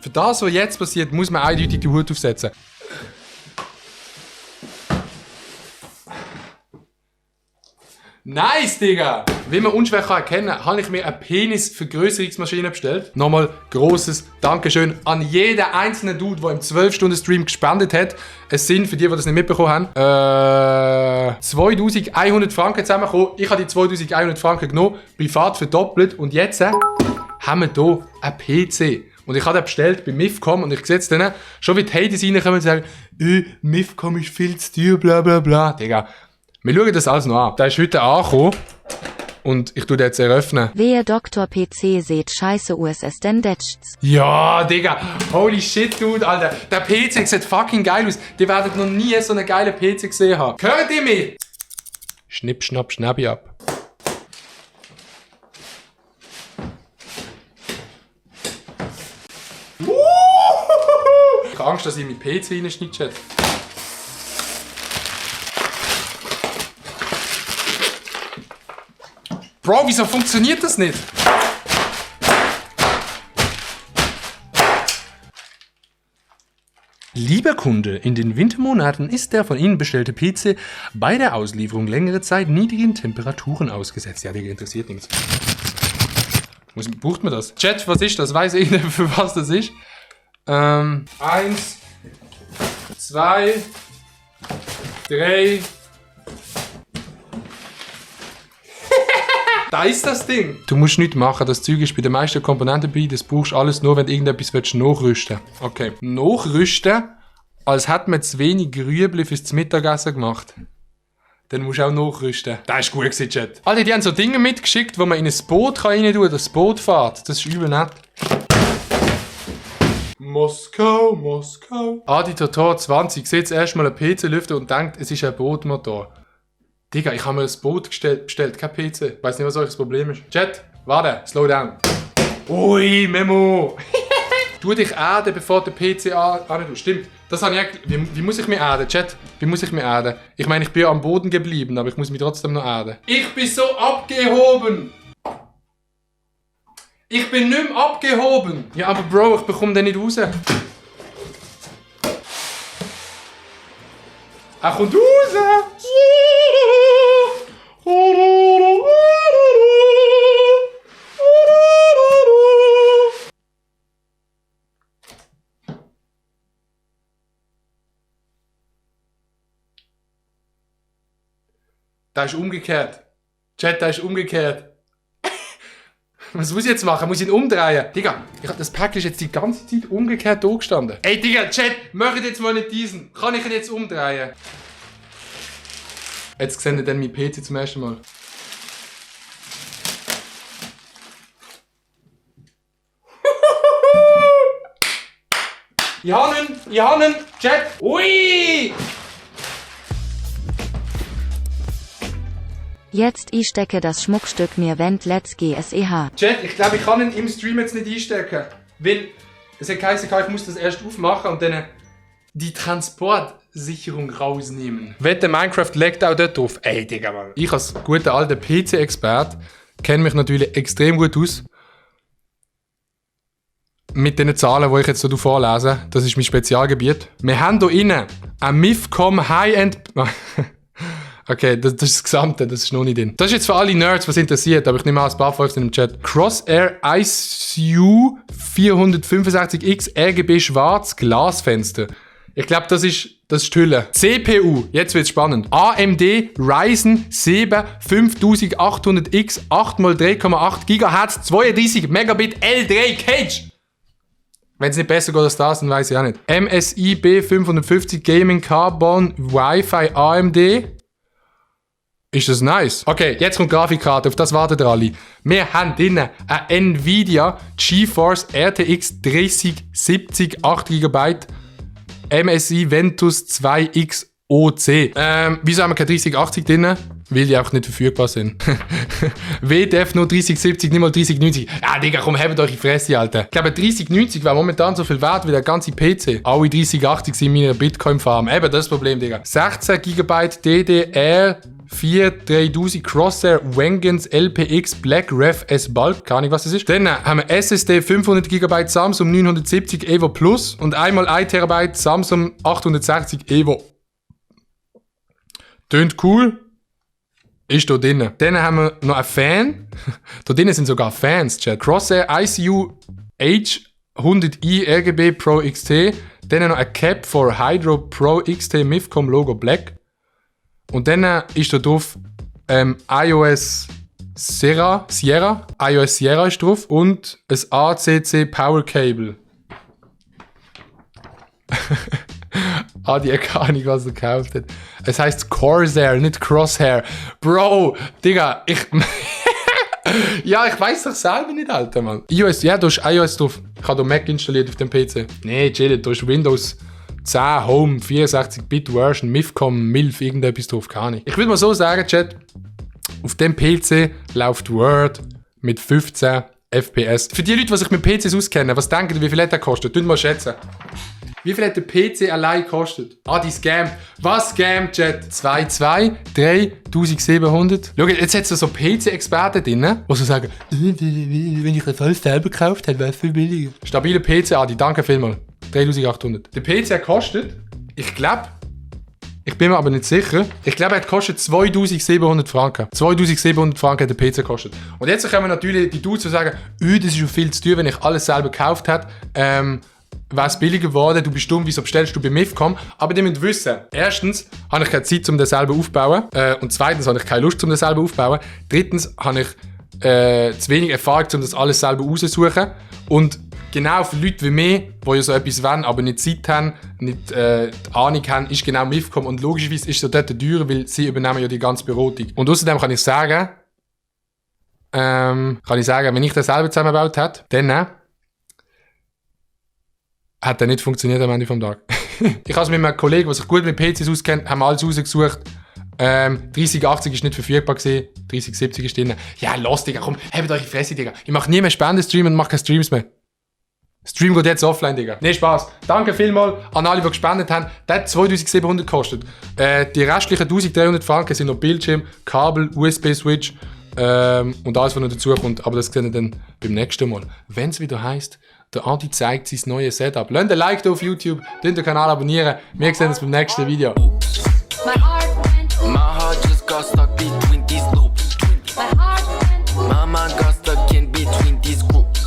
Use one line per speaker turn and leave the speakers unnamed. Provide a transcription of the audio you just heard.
Für das, was jetzt passiert, muss man eindeutig die Hut aufsetzen. Nice, Digga! Wie man unschwer erkennen kann, habe ich mir eine Penis-Vergrößerungsmaschine bestellt. Nochmal grosses Dankeschön an jeden einzelnen Dude, der im 12-Stunden-Stream gespendet hat. Es sind, für die das nicht mitbekommen haben, 2100 Franken zusammengekommen. Ich habe die 2100 Franken genommen, privat verdoppelt und jetzt haben wir hier einen PC. Und ich habe den bestellt bei MIFCOM und ich sehe jetzt dann, schon wie die Haters reinkommen und sagen, MIFCOM ist viel zu teuer, bla bla bla. Digga, wir schauen das alles noch an. Der ist heute angekommen und ich tue den jetzt eröffnen.
Wehe Dr. PC seht scheiße USS denn detscht's.
Ja, Digga, holy shit, Dude, Alter. Der PC sieht fucking geil aus. Die werden noch nie so einen geilen PC gesehen haben. Hört ihr mich? Schnipp, schnapp, schnappi ab. Ich habe Angst, dass ich mit PC reinschneide. Bro, wieso funktioniert das nicht? Lieber Kunde, in den Wintermonaten ist der von Ihnen bestellte PC bei der Auslieferung längere Zeit niedrigen Temperaturen ausgesetzt. Ja, Digga, interessiert nichts. Braucht man das? Chat, was ist das? Weiß ich nicht, für was das ist. 1, 2, 3. Da ist das Ding. Du musst nichts machen, das Zeug ist bei den meisten Komponenten dabei. Das brauchst du alles nur, wenn du irgendetwas nachrüsten willst. Okay. Nachrüsten, als hätte man zu wenig Rüebli fürs Mittagessen gemacht. Dann musst du auch nachrüsten. Das ist gut gewesen, Chat. Alter, die haben so Dinge mitgeschickt, wo man in ein Boot rein tun kann, das Boot fährt. Das ist übel nett. Moskau, Moskau. Adi Totor 20 sieht das erste Mal einen PC lüften und denkt, es ist ein Bootmotor. Digga, ich habe mir ein Boot bestellt, kein PC. Ich weiss nicht, was euch das Problem ist. Chat, warte, slow down. Ui, Memo. Tu dich erden, bevor der PC an. Stimmt, das habe ich wie muss ich mich erden, Chat? Wie muss ich mich erden? Ich meine, ich bin ja am Boden geblieben, aber ich muss mich trotzdem noch erden. Ich bin so abgehoben. Ich bin nicht mehr abgehoben. Ja, aber Bro, ich bekomme den nicht raus. Er kommt raus. Da ist umgekehrt. Chat, da ist umgekehrt. Was muss ich jetzt machen? Muss ich ihn umdrehen? Digga, das Pack ist jetzt die ganze Zeit umgekehrt da gestanden. Ey, Digga, Chat, macht jetzt mal nicht diesen. Kann ich ihn jetzt umdrehen? Jetzt seht ihr dann meinen PC zum ersten Mal. Ich habe ihn, Chat. Ui!
Jetzt ich stecke das Schmuckstück mir Wend Let's GSEH.
Chat, ich glaube, ich kann ihn im Stream jetzt nicht einstecken. Weil es hat geheißen, ich muss das erst aufmachen und dann die Transportsicherung rausnehmen. Wette, Minecraft legt auch dort drauf. Ey, Digga, Mann. Ich als guter alter PC-Expert kenne mich natürlich extrem gut aus. Mit den Zahlen, die ich jetzt so vorlese. Das ist mein Spezialgebiet. Wir haben hier innen ein MIFCOM High-End... Okay, das ist das Gesamte, das ist noch nicht drin. Das ist jetzt für alle Nerds, was interessiert, aber ich nehme an, ein paar Folgen im Chat. Crosshair ICU 465X RGB schwarz Glasfenster. Ich glaube, das ist die Hülle. CPU, jetzt wird's spannend. AMD Ryzen 7 5800X 8x3,8 GHz 32 Megabit L3 Cage. Wenn es nicht besser geht als das, dann weiß ich auch nicht. MSI B550 Gaming Carbon Wi-Fi AMD. Ist das nice? Okay, jetzt kommt die Grafikkarte, auf das wartet ihr alle. Wir haben drinnen eine Nvidia GeForce RTX 3070 8 GB MSI Ventus 2X OC. Wieso haben wir keine 3080 drin? Weil die auch nicht verfügbar sind. WDF nur 3070, nicht mal 3090. Ja, Digga, komm, habt euch die Fresse, Alter. Ich glaube, 3090 wäre momentan so viel wert wie der ganze PC. Alle 3080 sind in meiner Bitcoin-Farm. Eben, das ist das Problem, Digga. 16 GB DDR 3000 Crosshair Vengeance LPX Black Ref S Bulk, keine Ahnung was das ist. Dann haben wir SSD 500 GB Samsung 970 Evo Plus und einmal 1 TB Samsung 860 Evo. Tönt cool. Ist da drinnen. Dann haben wir noch einen Fan. Da drinnen sind sogar Fans, Chat. Crosshair ICU H100i RGB Pro XT. Dann noch ein Cap for Hydro Pro XT MIFCOM Logo Black. Und dann ist da drauf iOS Sierra ist drauf und ein ACC Power Cable. Die keine Ahnung, was er gekauft hat. Es heisst Corsair, nicht Crosshair. Bro, Digga, ja, ich weiss doch selber nicht, Alter, Mann. iOS, ja, da ist iOS drauf. Ich habe da Mac installiert auf dem PC. Nee, chill, da ist Windows 10 Home 64-Bit Version, MIFCOM, MILF, irgendetwas drauf, keine Ahnung. Ich würde mal so sagen, Chat, auf dem PC läuft Word mit 15 FPS. Für die Leute, die sich mit PCs auskennen, was denken ihr, wie viel hat der kostet? Tun mal schätzen. Wie viel hat der PC allein gekostet? Die scammt. Was scammt, Chat? 3.700. Schau, jetzt hat es so PC-Experten drin, die so sagen, wenn ich das alles selber gekauft hätte, wäre es viel billiger. Stabile PC, Adi, danke vielmals. 3.800. Der PC hat gekostet, ich glaube, ich bin mir aber nicht sicher, ich glaube, er hat gekostet 2.700 Franken. 2.700 Franken hat der PC gekostet. Und jetzt können wir natürlich die Dudes sagen, das ist schon viel zu teuer, wenn ich alles selber gekauft habe. Wäre es billiger geworden, du bist dumm, wieso bestellst du bei MIFCOM? Aber ihr müsst wissen, erstens habe ich keine Zeit, um das selber aufzubauen. Und zweitens habe ich keine Lust, um das selber aufzubauen. Drittens habe ich zu wenig Erfahrung, um das alles selber rauszusuchen. Und genau für Leute wie mich, die ja so etwas wollen, aber nicht Zeit haben, nicht die Ahnung haben, ist genau MIFCOM. Und logischerweise ist es dort teurer, weil sie übernehmen ja die ganze Beratung. Und außerdem kann ich sagen, wenn ich das selber zusammengebaut hätte, dann hat er nicht funktioniert am Ende vom Tag. Ich habe es mit einem Kollegen, der sich gut mit PCs auskennt, haben alles rausgesucht. 3080 ist nicht verfügbar gewesen, 3070 ist drin. Ja, los, Digga, komm, habt euch die Fresse, Digga. Ich mache nie mehr Spenden-Stream und mache keine Streams mehr. Stream geht jetzt offline, Digga. Nee, Spaß. Danke vielmals an alle, die gespendet haben. Der hat 2700 gekostet. Die restlichen 1300 Franken sind noch Bildschirm, Kabel, USB-Switch und alles, was noch dazu kommt. Aber das sehen wir dann beim nächsten Mal. Wenn es wieder heisst, der Adi zeigt sein neues Setup. Lasst ein Like da auf YouTube, den Kanal abonnieren. Wir sehen uns beim nächsten Video.